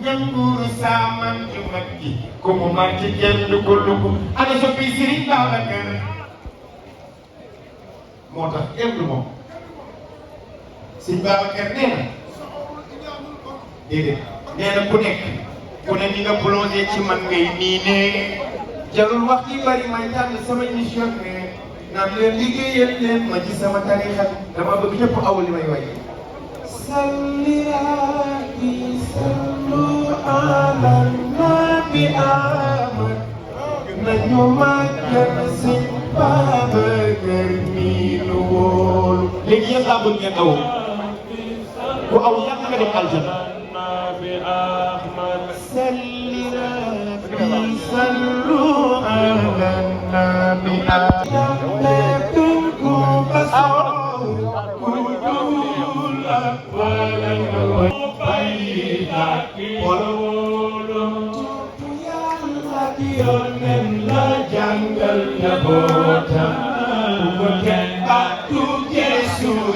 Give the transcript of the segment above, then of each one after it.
Nyamburu saman jumati kumu manci jen lugu ada sopi Sëriñ Babacar moo tax kenn du moom Sëriñ Babacar nee na déedéet nee na ku ne ni nga plongé ci man ngay nii ne jarul wax yi bari may tànn sama émission ne naan leen liggéeyal leen ma ci sama tarixa dama bëgg ñëpp aw li may way salli sallu ala nabi Ahmad nañu màggal Sëriñ Babacar mi nu wóolu léegi yéen laa bëgg ngeen aw ku aw yàq nga dem aljana nabi Ahmad salli sallu ala nabi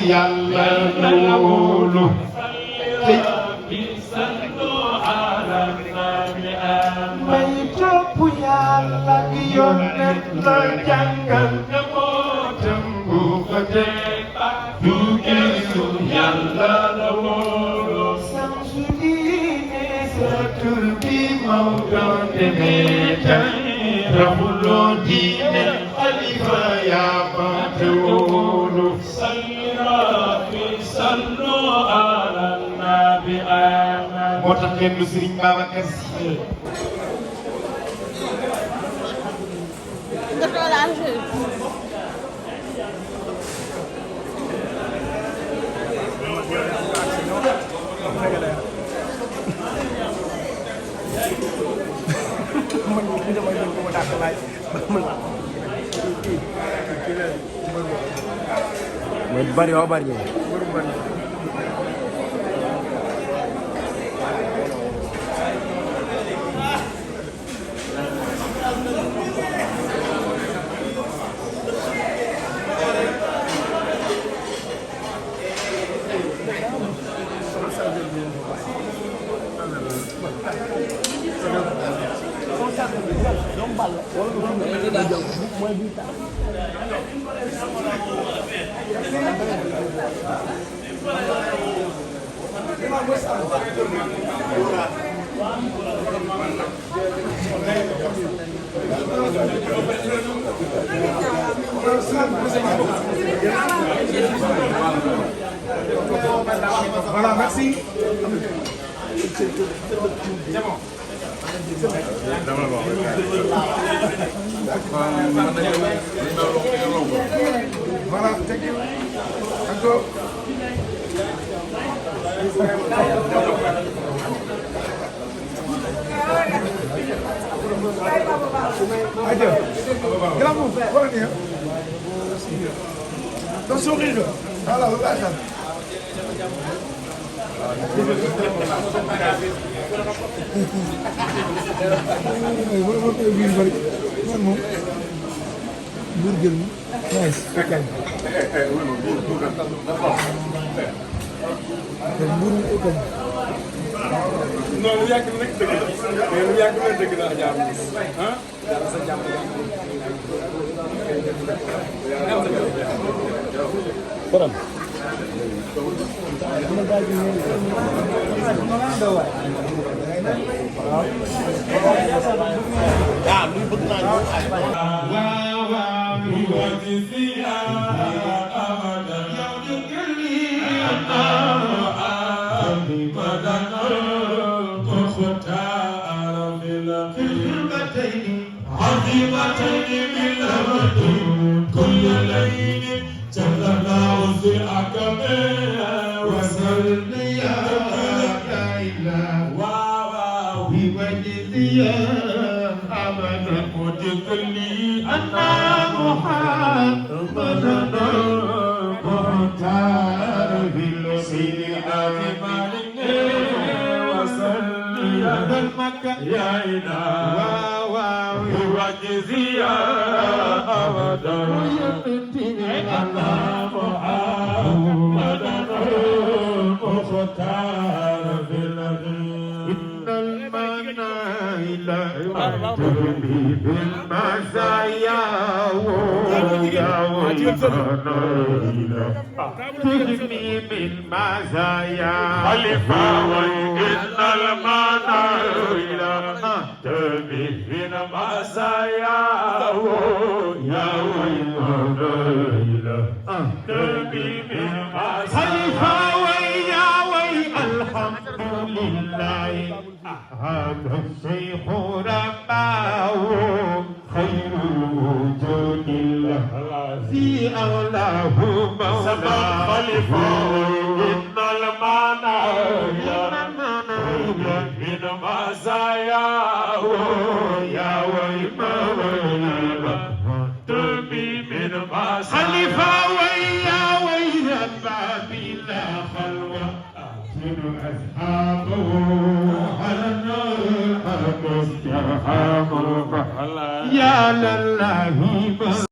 Yàlla na wóolu may topp Yàlla gi yónneen la jàngal njabootam bu ko teg du gisu Yàlla na wóolu samsu diine sa tur bi Maodo demee tey raxuloo diine xalifa yaa ba te wóolu moo tax kenn du Sëriñ Babacar Si bari wa bari Voilà, merci. Voilà, thank you. Encore. Aïe, grand mot, voilà bien. Ton sourire. Voilà, voilà ça. Burger nice. Okay. Non, lu yàgg nag dëgg la. Mais lu yàgg nag dëgg la jaar ah. Dara sa jàmm Koram. Ah, عظيمتين من أبد كل ليل جلنا وفي أكبر وسلمي يا إله ووجدي أبدا وجدني أن محمدا مختار في السيئات مالك وسلمي يا إله وجزيا أبدا أنا محمدا مختار في إن المنايل تجري بالمزايا ويا والمنايل تجري بالمزايا خليفة وإن المنايل تجري بالمزايا يا والمنايل تجري بالمزايا خليفة ويا الحمد لله هذا الشيخ رباه خير وجود الله في أولاه مولاه خليفة إن المنايا من مزاياه يا ويمويلا تبي من مزايا خليفة ويا الباب لا خلوة أصحابه على النار مستحامه يا لله